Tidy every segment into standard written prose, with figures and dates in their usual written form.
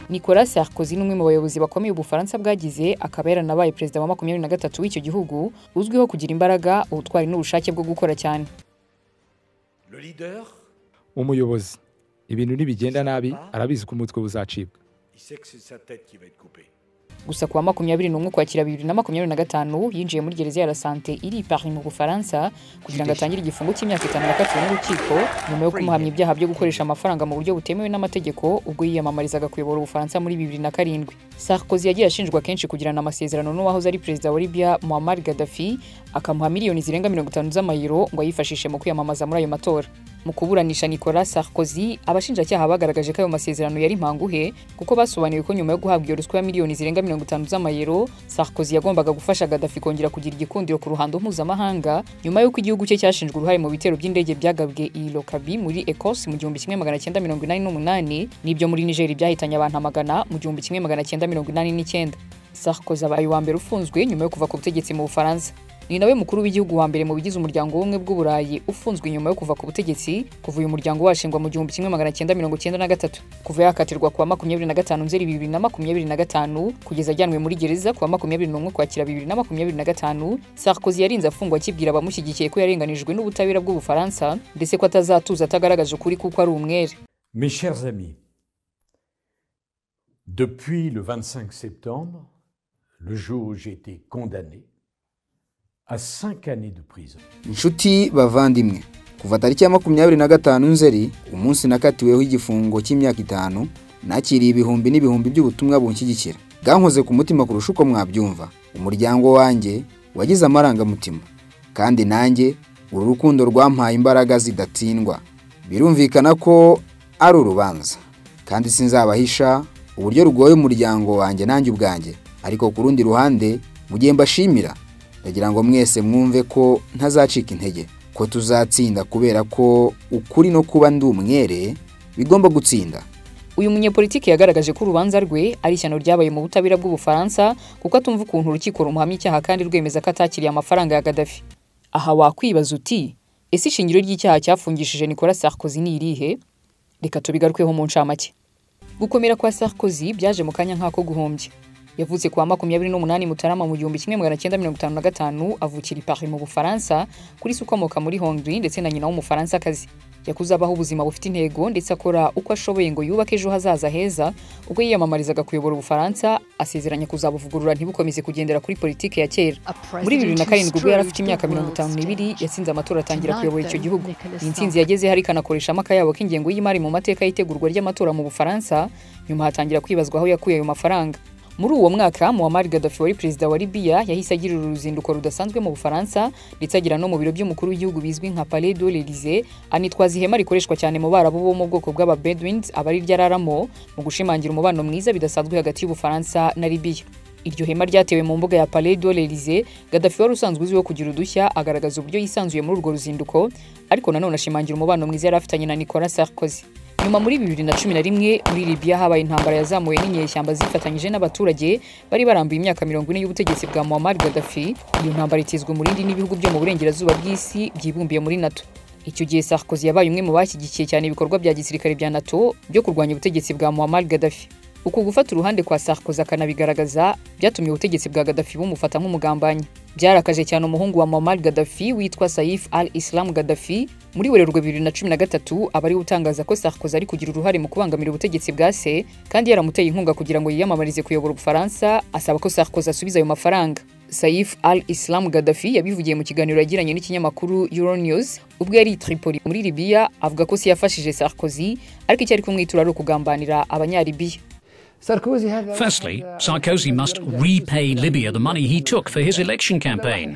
Nicolas Sarkozy ni umwe mu bayobozi bakomeye Ubufaransa bwagize, akaba yaranabaye perezida wa 23 w'icyo gihugu, uzwiho kugira imbaraga, ubutwari n'ubushake bwo gukora cyane. Umuyobozi, ibintu nibigenda nabi, arabizi ko umutwe uzacibwa. Gusa kuwa 21 Ukwakira 2025 yinjiye muri gereza ya La Santé iri i Paris mu Bufaransa kugira ngo atangire igifungo cy'imyaka 5 yakatiwe n'urukiko nyuma yo kumuhamya ibyaha byo gukoresha amafaranga mu buryo butemewe n'amategeko ubwo yiyamamarizaga kuyobora Ubufaransa muri 2007. Sarkozy yagiye ashinjwa kenshi kugirana amasezerano n'uwahoze ari perezida wa Libya Muammar Gaddafi, akamuha miliyoni zirenga 50 z'amayero ngo ayifashishe mu kwiyamamaza muri ayo matora. Mu kuburanisha Nicolas Sarkozy, abashinjacyaha bagaragaje ko ayo masezerano yari impanguhe, kuko basobanuye ko nyuma yo guhabwa iyo ruswa ya miliyoni zirenga 50 z'amayero, Sarkozy yagombaga gufasha Gaddafi kongera kugira igikundiro ku ruhando mpuzamahanga nyuma y'uko igihugu cye cyashinjwe uruhare mu bitero by'indege byagabwe i Lockerbie muri Ecosse mu 1988 n'ibyo muri Niger byahitanye abantu amagana mu 1989. Sarkozy abaye uwa mbere ufunzwe nyuma yo kuva ku butegetsi mu Bufaransa. Ni nawe mukuru w'igihugu wa mbere mu bigize umuryango w'ubumwe bw'Uburayi ufunzwe nyuma yo kuva ku butegetsi kuva uyu muryango washingwa mu 1993. Kuva yakatirwa kuwa 25 Nzeri 2025 kugeza ajyanwe muri gereza kuwa 21 Ukwakira 2025, Sarkozy yarinze afungwa akibwira abamushyigikiye ko yarenganijwe n'ubutabera bw'Ubufaransa, ndetse ko atazatuza atagaragaje ukuri kuko ari umwere. Mes chers amis, depuis le 25 septembre, le jour où j'ai été condamné à 5 années de prison. Inshuti bavandimwe, kuva tariki ya 25 Nzeri, umunsi nakatiweho igifungo cy'imyaka 5, nakiriye ibihumbi n'ibihumbi by'ubutumwa bunshyigikira. Bwankoze ku mutima kurusha uko mwabyumva. Umuryango wanjye wagize amarangamutima, kandi nanjye uru rukundo rwampaye imbaraga zidatsindwa. Birumvikana ko ari urubanza, kandi sinzabahisha uburyo rugoye umuryango wanjye nanjye ubwanjye. Ariko ku rundi ruhande, mu gihe mbashimira, ndagira ngo mwese mwumve ko ntazacika intege, ko tuzatsinda kubera ko ukuri no kuba ndi umwere bigomba gutsinda. Uyu munyepolitiki yagaragaje ko urubanza rwe ari ishyano ryabaye mu butabera bw'Ubufaransa, kuko atumva ukuntu urukiko rumuhamya icyaha kandi rwemeza ko atakiriye amafaranga ya Gaddafi. Aha wakwibaza uti, ese ishingiro ry'icyaha cyafungishije Nicolas Sarkozy ni irihe? Reka tubigarukeho mu ncamake. Gukomera kwa Sarkozy byaje mu kanya nk'ako guhombya. Yavutse kuwa 28 Mutarama mu 1955, avukira i Paris mu Bufaransa, kuri se ukomoka muri Hongrie ndetse na nyina w'Umufaransakazi. Yakuze abaho ubuzima bufite intego ndetse akora uko ashoboye ngo yubake ejo hazaza heza. Ubwo yiyamamarizaga kuyobora Ubufaransa, asezeranya kuzabuvugurura ntibukomeze kugendera kuri politike ya kera. Muri 2007 ubwo yari afite imyaka 52, yatsinze amatora atangira kuyobora icyo gihugu. Iyi ntsinzi yagezeho ariko anakoresha amakayabo k'ingengo y'imari mu mateka y'itegurwa ry'amatora mu Bufaransa, nyuma hatangira kwibazwa aho yakuye ayo mafaranga. Muri uwo mwaka, Muammar Gaddafi wari perezida wa Libya yahise agira uruzinduko rudasanzwe mu Bufaransa, ndetse agira no mu biro by'umukuru w'igihugu bizwi nka Palais de l'Elysée, anitwaza ihema rikoreshwa cyane mu Barabu bo mu bwoko bw'aba Bedouins aba ari ryo araramo, mu gushimangira umubano mwiza bidasanzwe hagati y'Ubufaransa na Libya. Iryo hema ryatewe mu mbuga ya Palais de l'Elysée. Gaddafi wari usanzwe uzwiho kugira udushya agaragaza uburyo yisanzuye muri urwo ruzinduko, ariko nanone ashimangira umubano mwiza yari afitanye na Nicolas Sarkozy. Nyuma muri 2011 muri Libya habaye intambara yazamuwe n'inyeshyamba zifatanyije n'abaturage bari barambuye imyaka 40 y'ubutegetsi bwa Muammar Gaddafi. Iyo ntambara itizwe umurindi n'ibihugu byo mu burengerazuba bw'isi byibumbiye muri NATO. Icyo gihe Sarkozy yabaye umwe mu bashyigikiye cyane ibikorwa bya gisirikare bya NATO byo kurwanya ubutegetsi bwa Muammar Gaddafi. Uku gufata uruhande kwa Sarkozy akanabigaragaza byatumye ubutegetsi bwa Gaddafi bumufata nk'umugambanyi. Byarakaje cyane umuhungu wa Muammar Gaddafi witwa Saif al-Islam Gaddafi. Muri Werurwe 2013 aba ari utangaza ko Sarkozy ari kugira uruhare mu kubangamira ubutegetsi bwa se, kandi yaramuteye inkunga kugira ngo yiyamamarize kuyobora Ubufaransa, asaba ko Sarkozy asubiza ayo mafaranga. Saif al-Islam Gaddafi yabivugiye mu kiganiro yagiranye n'ikinyamakuru Euronews ubwo yari i Tripoli muri Libya, avuga ko se yafashije Sarkozy, ariko icyo ari kumwitura ari ukugambanira Abanyalibiya. Firstly, Sarkozy must repay Libya the money he took for his election campaign.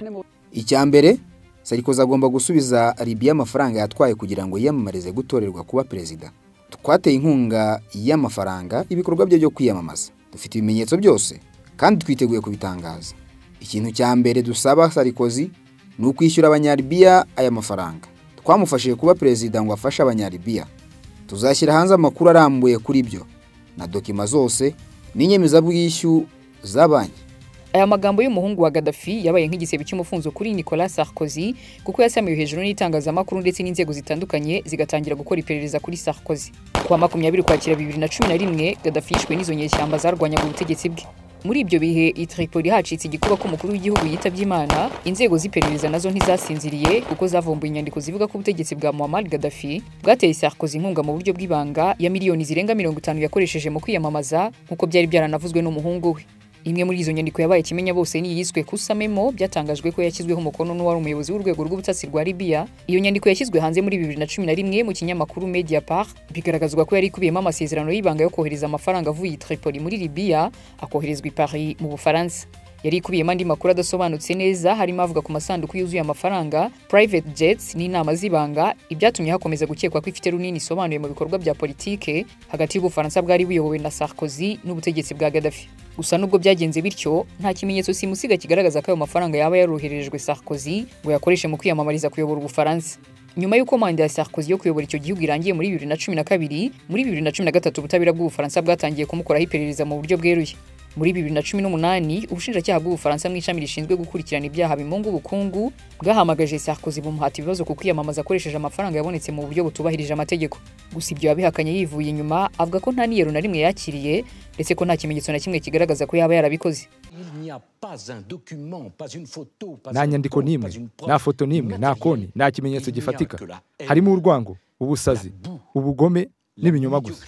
Icya mbere, Sarkozy agomba gusubiza Libya amafaranga yatwaye kugira ngo yiyamamarize gutorerwa kuba perezida. Twateye inkunga y'amafaranga ibikorwa bye byo kwiyamamaza. Dufite ibimenyetso byose kandi twiteguye kubitangaza. Ikintu cya mbere dusaba Sarkozy ni ukwishyura Abanyalibiya aya mafaranga. Twamufashije kuba perezida ngo afashe Abanyalibiya. Tuzashyira hanze amakuru arambuye kuri byo na documents zose n'inyemezabwishyu za banki. Aya magambo y'umuhungu wa Gaddafi yabaye nk'igisebe cy'umufunzo kuri Nicolas Sarkozy, kuko yasamiwe hejuru n'itangazamakuru ndetse n'inzego zitandukanye zigatangira gukora iperereza kuri Sarkozy. Kuwa 20 Ukwakira 2011, Gaddafi yishwe n'izo nyeshyamba zarwanyaga ubutegetsi bwe. Muri ibyo bihe i Tripoli hacitse igikuba ko umukuru w'igihugu yitabye Imana, inzego z'iperereza nazo ntizasinziriye kuko zavumbuye inyandiko zivuga ko ubutegetsi bwa Muammar Gaddafi bwateye Sarkozy inkunga mu buryo bw'ibanga ya miliyoni zirenga 50 yakoresheje mu kwiyamamaza, nk'uko byari byaranavuzwe n'umuhungu we. Imwe muri izo nyandiko yabaye kimenya bose ni yiswe Kusa Memo, byatangajwe ko yashyizweho umukono n'uwari umuyobozi w'urwego rw'ubutasi rwa Libya. Iyo nyandiko yashyizwe hanze muri 2011 mu kinyamakuru Mediapart, bigaragazwa ko yari ikubiyemo amasezerano y'ibanga yo kohereza amafaranga avuye i Tripoli muri Libya akoherezwa i Paris mu Bufaransa. Yari ikubiyemo andi makuru adasobanutse neza, harimo avuga ku masanduku yuzuye amafaranga, private jets n'inama z'ibanga, ibyatumye hakomeza gukekwa ko ifite runini isobanuye mu bikorwa bya politike hagati y'Ubufaransa bwari buyobowe na Sarkozy n'ubutegetsi bwa Gaddafi. Gusa nubwo byagenze bityo, nta kimenyetso simusiga kigaragaza ko ayo mafaranga yaba yaroherejwe Sarkozy ngo yakoreshe mu kwiyamamariza kuyobora Ubufaransa. Nyuma y'uko manda ya Sarkozy yo kuyobora icyo gihugu irangiye muri 2012, muri 2013 ubutabera bw'Ubufaransa bwatangiye kumukoraho iperereza mu buryo bweruye. Muri 2018, ubushinjacyaha bw'Ubufaransa mu ishami rishinzwe gukurikirana ibyaha bimunga ubukungu bwahamagaje Sarkozy bumuhata ibibazo ku kwiyamamaza akoresheje amafaranga yabonetse mu buryo butubahirije amategeko. Gusa ibyo yabihakanye yivuye inyuma, avuga ko nta niyero na rimwe yakiriye, ndetse ko nta kimenyetso na kimwe kigaragaza ko yaba yarabikoze. Nta nyandiko n'imwe, nta foto n'imwe, nta konti, nta kimenyetso gifatika. Harimo urwango, ubusazi, ubugome n'ibinyoma gusa.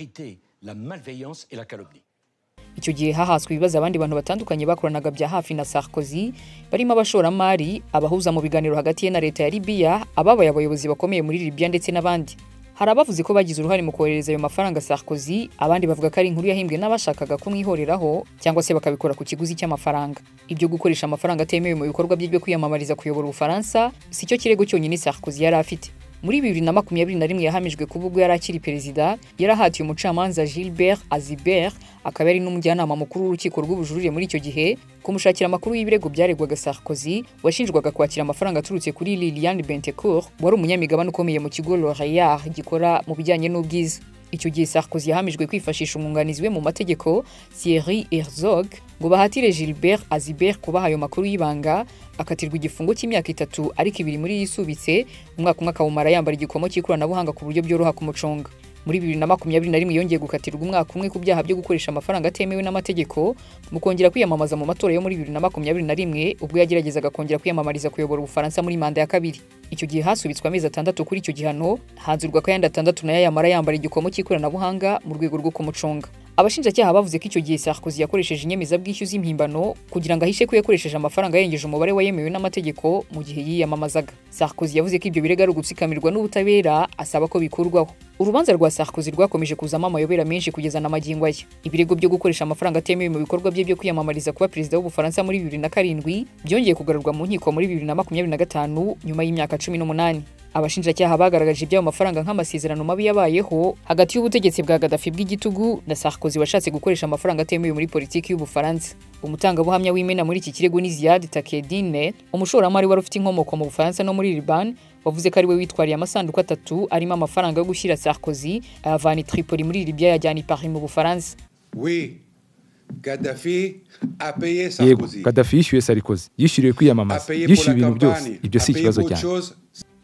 Icyo gihe hahaswe ibibazo abandi bantu batandukanye bakoranaga bya hafi na Sarkozy, barimo abashoramari, abahuza mu biganiro hagati ye na leta ya Libya, ababaye abayobozi bakomeye muri Libya ndetse n'abandi. Hari abavuze ko bagize uruhare mu kohereza ayo mafaranga Sarkozy, abandi bavuga ko ari inkuru yahimbwe n'abashakaga kumwihoreraho cyangwa se bakabikora ku kiguzi cy'amafaranga. Ibyo gukoresha amafaranga atemewe mu bikorwa bye byo kwiyamamariza kuyobora Ubufaransa si cyo kirego cyonyine Sarkozy yari afite. Muri 2021 yahamijwe kuba ubwo yari akiri perezida, yarahatiye umucamanza Gilbert Azibert, akaba yari n'umujyanama mukuru w'urukiko rw'ubujurire muri icyo gihe, kumushakira amakuru y'ibirego byaregwaga Sarkozy, washinjwaga kwakira amafaranga aturutse kuri Liliane Bettencourt, wari umunyamigabane ukomeye mu kigo L'Oréal gikora mu bijyanye n'ubwiza. Icyo gihe Sarkozy yahamijwe kwifashisha umwunganizi we mu mategeko Thierry Herzog ngo bahatire Gilbert Azibert kubaha ayo makuru y'ibanga, akatirwa igifungo cy'imyaka 3 ariko 2 muri yisubitse, umwaka umwe akawumara yambara igikomo cy'ikoranabuhanga ku buryo byoroha kumuconga. Muri 2021 yongeye gukatirwa umwaka umwe ku byaha byo gukoresha amafaranga atemewe n'amategeko mu kongera kwiyamamaza mu matora yo muri 2021, ubwo yageragezaga kongera kwiyamamariza kuyobora Ubufaransa muri manda ya kabiri. Icyo gihe hasubitswe amezi 6 kuri icyo gihano, hanzurwa ko ayandi 6 nayo yamara yambara igikomo cy'ikoranabuhanga mu rwego rwo kumuconga. Abashinjacyaha bavuze ko icyo gihe Sarkozy yakoresheje inyemezabwishyu z'impimbano kugira ngo ahishe ko yakoresheje amafaranga yarengeje umubare wayemewe n'amategeko mu gihe yiyamamazaga. Sarkozy yavuze ko ibyo birego ari ugutsikamirwa n'ubutabera, asaba ko bikurwaho. Urubanza rwa Sarkozy rwakomeje kuzamo amayobera menshi kugeza na magingo aya. Ibirego byo gukoresha amafaranga atemewe mu bikorwa bye byo kwiyamamariza kuba perezida w'Ubufaransa muri 2007 byongeye kugarurwa mu nkiko muri 2025 nyuma y'imyaka 18. Abashinjacyaha bagaragaje iby'ayo mafaranga nk'amasezerano mabi yabayeho hagati y'ubutegetsi bwa Gaddafi bw'igitugu na Sarkozy washatse gukoresha amafaranga atemewe muri politiki y'Ubufaransa. Umutangabuhamya w'imena muri iki kirego ni Ziad Takedine, umushoramari wari ufite inkomoko mu Bufaransa no muri Liban, wavuze ko ari we witwariye amasanduku 3 arimo amafaranga yo gushyira Sarkozy ayavana i Tripoli muri Libya yajyana i Paris mu Bufaransa. Oui. Gaddafi a payé Yego, Sarkozy. Gaddafi yishyuye Sarkozy, yishyuriwe kwiyamamaza, yishyuye ibintu byose. Ibyo si ikibazo cyane.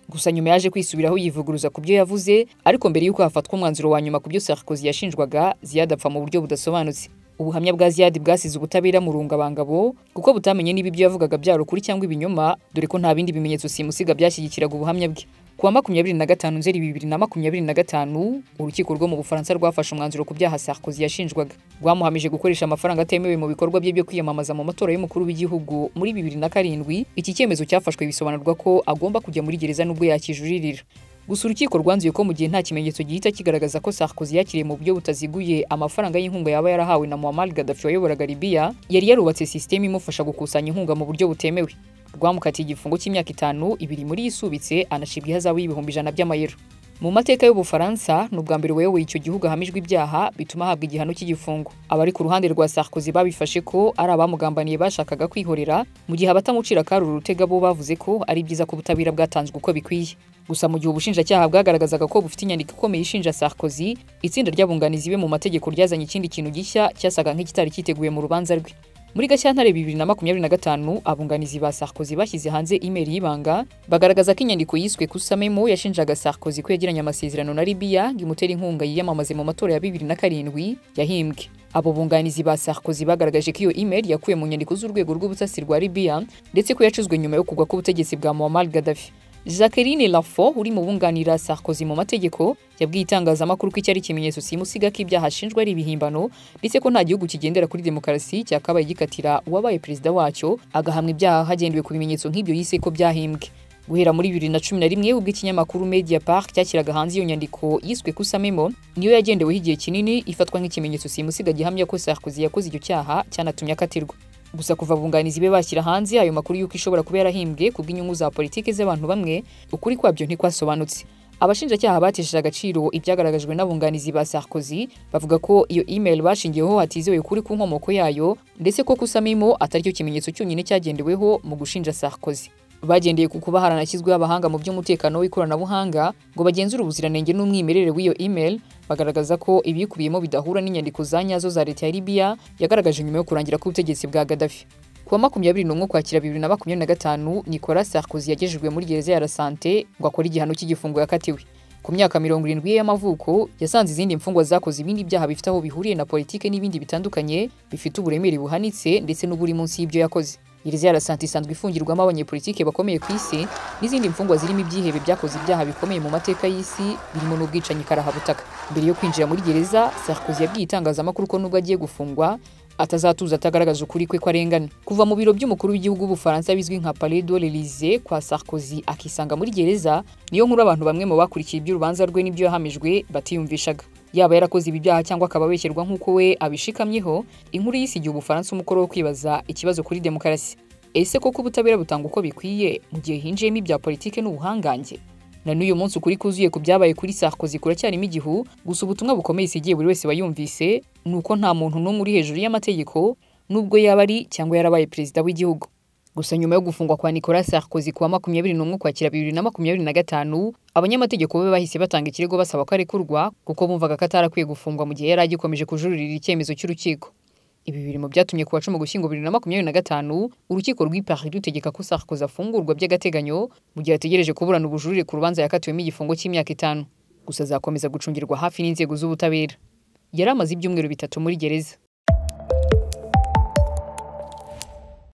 Gusa nyuma yaje kwisubiraho yivuguruza ku byo yavuze, ariko mbere y'uko hafatwa umwanzuro wa nyuma ku byo Sarkozy yashinjwaga, Ziad apfa mu buryo budasobanutse. Ubuhamya bwa Ziad bwasize ubutabera mu rungabangabo, kuko butamenye niba ibyo yavugaga byari ukuri cyangwa ibinyoma, dore ko nta bindi bimenyetso simusiga byashyigikiraga ubuhamya bwe. Kuwa 25 Nzeri 2025, urukiko rwo mu Bufaransa rwafashe umwanzuro ku byaha Sarkozy yashinjwaga. Rwamuhamije gukoresha amafaranga atemewe mu bikorwa bye byo kwiyamamaza mu matora y'umukuru w'igihugu muri 2007. Iki cyemezo cyafashwe bisobanurwa ko agomba kujya muri gereza nubwo yakijuririra. Gusa urukiko rwanzuye ko mu gihe nta kimenyetso gihita kigaragaza ko Sarkozy yakiriye mu buryo butaziguye amafaranga y'inkunga yaba yarahawe na Muammar Gaddafi wayoboraga Libya, yari yarubatse sisiteme imufasha gukusanya inkunga mu buryo butemewe. Rwamukatiye igifungo cy'imyaka 5, 2 muri yisubitse, anacibwa ihazabu y'100,000 by'amayero. Mu mateka y'Ubufaransa, ni ubwa mbere wayoboye icyo gihugu ahamijwe ibyaha bituma ahabwa igihano cy'igifungo. Abari ku ruhande rwa Sarkozy babifashe ko ari abamugambaniye bashakaga kwihorera, mu gihe abatamucira akari urutega bo bavuze ko ari byiza ko ubutabera bwatanzwe uko bikwiye. Gusa mu gihe ubushinjacyaha bwagaragazaga ko bufite inyandiko ikomeye ishinja Sarkozy, itsinda ry'abunganizi be mu mategeko ryazanye ikindi kintu gishya cyasaga nk'ikitari cyiteguye mu rubanza rwe. Muri Gashyantare 2025, abunganizi ba Sarkozy bashyize hanze email y'ibanga bagaragaza ko inyandiko yiswe Kusa Memo yashinjaga Sarkozy ko yagiranye amasezerano na Libya ngo imutere inkunga yiyamamaze mu matora ya 2007 yahimbwe. Abo bunganizi ba Sarkozy bagaragaje ko iyo email yakuwe mu nyandiko z'urwego rw'ubutasi rwa Libya ndetse ko yacuzwe nyuma yo kugwa k'ubutegetsi bwa Muammar Gaddafi. Jacqueline Lafont uri mu bunganira Sarkozy mu mategeko yabwiye itangazamakuru ko icyari ikimenyetso simusiga ko ibyaha ashinjwa ari ibihimbano ndetse ko nta gihugu kigendera kuri demokarasi cyakabaye gikatira uwabaye perezida wacyo agahamwa ibyaha hagendewe ku bimenyetso nk'ibyo yise ko byahimbwe. Guhera muri 2011, ubwo ikinyamakuru Mediapart cyashyiraga hanze iyo nyandiko yiswe Kusa Memo, niyo yagendeweho igihe kinini ifatwa nk'ikimenyetso simusiga gihamya ko Sarkozy yakoze icyo cyaha cyanatumye akatirwa. Gusa kuva abunganizi be bashyira hanze ayo makuru y'uko ishobora kuba yarahimbwe kubw'inyungu za politiki z'abantu bamwe, ukuri kwabyo ntikwasobanutse. Abashinjacyaha batesheje agaciro ibyagaragajwe n'abunganizi ba Sarkozy, bavuga ko iyo email bashingiyeho hatizewe ukuri ku nkomoko yayo, ndetse ko Kusa Memo atari cyo kimenyetso cyonyine cyagendeweho mu gushinja Sarkozy. Bagendeye ku kuba haranashyizweho abahanga mu by'umutekano w'ikoranabuhanga ngo bagenzure ubuziranenge n'umwimerere w'iyo email, bagaragaza ko ibikubiyemo bidahura n'inyandiko za nyazo za leta ya Libya yagaragaje nyuma yo kurangira k'ubutegetsi bwa Gaddafi. Ku wa 21 Ukwakira 2025, Nicolas Sarkozy yagejejwe muri gereza ya La Santé ngo akore igihano cy'igifungo yakatiwe. Ku myaka 70 ye y'amavuko, yasanze izindi mfungwa zakoze ibindi byaha bifite aho bihuriye na politike n'ibindi bitandukanye bifite uburemere buhanitse ndetse n'uburi munsi y'ibyo yakoze. Gereza ya La Santé isanzwe ifungirwamo abanyepolitike bakomeye ku isi n'izindi mfungwa zirimo ibyihebe byakoze ibyaha bikomeye mu mateka y'isi birimo n'ubwicanyi karahabutaka. Mbere yo kwinjira muri gereza, Sarkozy yabwiye itangazamakuru ko nubwo agiye gufungwa atazatuza atagaragaza ukuri kwe ko arengana. Kuva mu biro by'umukuru w'igihugu w'Ubufaransa bizwi nka Palais de l'Elysée kwa Sarkozy akisanga muri gereza, niyo nkuru abantu bamwe mu bakurikiye iby'urubanza rwe n'ibyo yahamijwe batiyumvishaga. Yaba yarakoze ibi byaha cyangwa akaba abeshyerwa nk'uko we abishikamyeho, inkuru y'isigiye Ubufaransa umukoro wo kwibaza ikibazo kuri demokarasi. Ese koko ubutabera butanga uko bikwiye mu gihe hinjiyemo ibya politike n'ubuhangange? Na n'uyu munsi ukuri kuzuye ku byabaye kuri Sarkozy kuracyarimo igihu, gusa ubutumwa bukomeye isigiye buri wese wayumvise ni uko nta muntu n'umwe uri hejuru y'amategeko nubwo yaba ari cyangwa yarabaye perezida w'igihugu. Gusa nyuma yo gufungwa kwa Nicolas Sarkozy ku wa 21 Ukwakira 2025, abanyamategeko be bahise batanga ikirego basaba ko arekurwa kuko bumvaga ko atarakwiye gufungwa mu gihe yari agikomeje kujuririra icyemezo cy'urukiko. Ibi biri mu byatumye ku wa 10 Ugushyingo 2025 urukiko rw'i Paris rutegeka ko Sarkozy afungurwa by'agateganyo mu gihe ategereje kuburana ubujurire ku rubanza yakatiwemo igifungo cy'imyaka 5. Gusa azakomeza gucungirwa hafi n'inzego z'ubutabera. Yari amaze ibyumweru 3 muri gereza.